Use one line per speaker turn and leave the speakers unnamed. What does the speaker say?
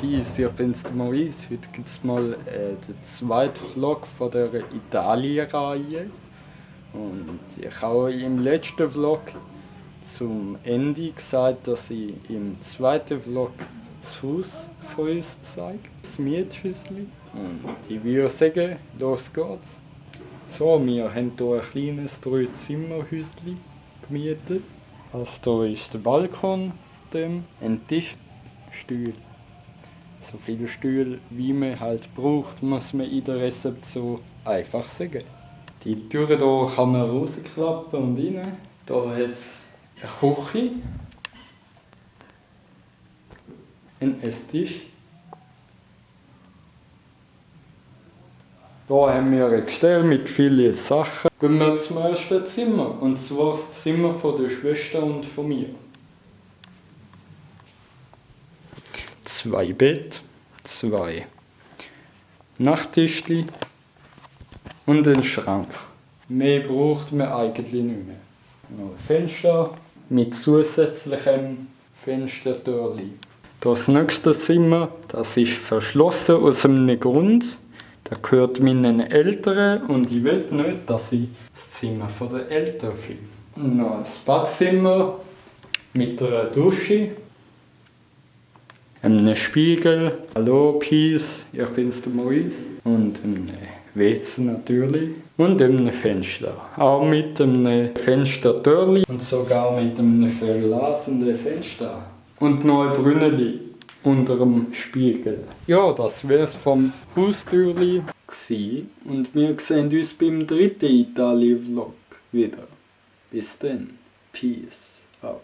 Peace, ich bin's der Maurice. Heute gibt es mal den zweiten Vlog von der Italien-Reihe. Und ich habe euch im letzten Vlog zum Ende gesagt, dass ich im zweiten Vlog das Haus von uns zeige, das Miethäuschen. Und ich würde sagen, los geht's. So, wir haben hier ein kleines 3-Zimmer-Häuschen gemietet. Also hier ist der Balkon, ein Tischstuhl. So viele Stühle, wie man halt braucht, muss man in der Rezeption einfach sagen. Die Türen hier kann man rausklappen und rein. Hier hat es eine Küche, einen Esstisch. Hier haben wir ein Gestell mit vielen Sachen. Gehen wir zum ersten Zimmer, und zwar das Zimmer von der Schwester und von mir. 2 Bett, 2 Nachttischchen und einen Schrank. Mehr braucht man eigentlich nicht mehr. Noch ein Fenster mit zusätzlichem Fenstertürchen. Das nächste Zimmer, das ist verschlossen aus einem Grund. Das gehört meinen Eltern und ich will nicht, dass ich das Zimmer der Eltern finde. Noch ein Badzimmer mit einer Dusche, einem Spiegel, hallo Peace, ich bin's der Maurice, und einem WC natürlich und einem Fenster. Auch mit einem Fenstertürchen und sogar mit einem verglasenen Fenster. Und noch ein Brünneli unter dem Spiegel. Ja, das wär's vom Haustürli gsi und wir sehen uns beim 3. Italien-Vlog wieder. Bis dann. Peace out.